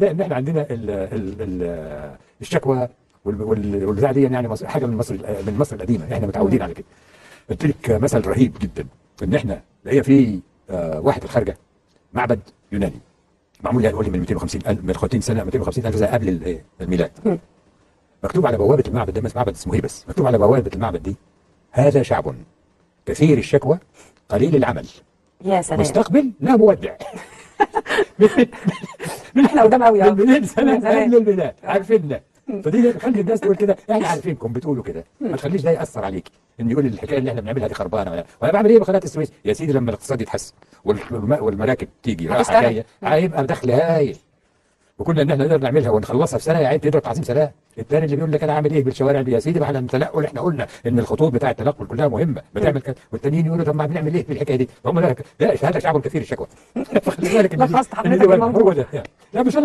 ده ان احنا عندنا ال ال ال الشكوى والبتاع دي، يعني حاجة من مصر، من مصر القديمة، احنا متعودين على كده. قلت لك مثل رهيب جدا، ان احنا هي في واحد الخارجة معبد يوناني معمول يعني قول لي من 250 من 250 سنة، 250 الف سنة قبل الميلاد. مكتوب على بوابه المعبد ده، معبد اسمه هيبس، مكتوب على بوابه المعبد دي: هذا شعب كثير الشكوى قليل العمل. يا سلام، مستقبل لا مودع. من احنا قدام قوي، من 200 سنة قبل الميلاد عارفيننا. فدي خلي الناس تقول كده، احنا عارفينكم بتقولوا كده، ما تخليش ده ياثر عليك ان يقول الحكاية اللي احنا بنعملها دي خربانة. وانا بعمل ايه بقناه السويس يا سيدي؟ لما الاقتصاد يتحسن والمراكب تيجي رايحة جاية هيبقى دخل هايل، وكنا ان احنا نقدر نعملها ونخلصها في سنة، يا عيني تضرب تعظيم سلام. الثاني اللي بيقول لك انا عامل ايه بالشوارع دي يا سيدي؟ ما احنا التنقل، احنا قلنا ان الخطوط بتاع التنقل كلها مهمة، بتعمل كده. والتانيين يقولوا طب ما بنعمل ايه في الحكاية دي؟ هم لا، هذا شعب كثير الشكوى. فخلي بالك ان دي هو ده. لا مش انا.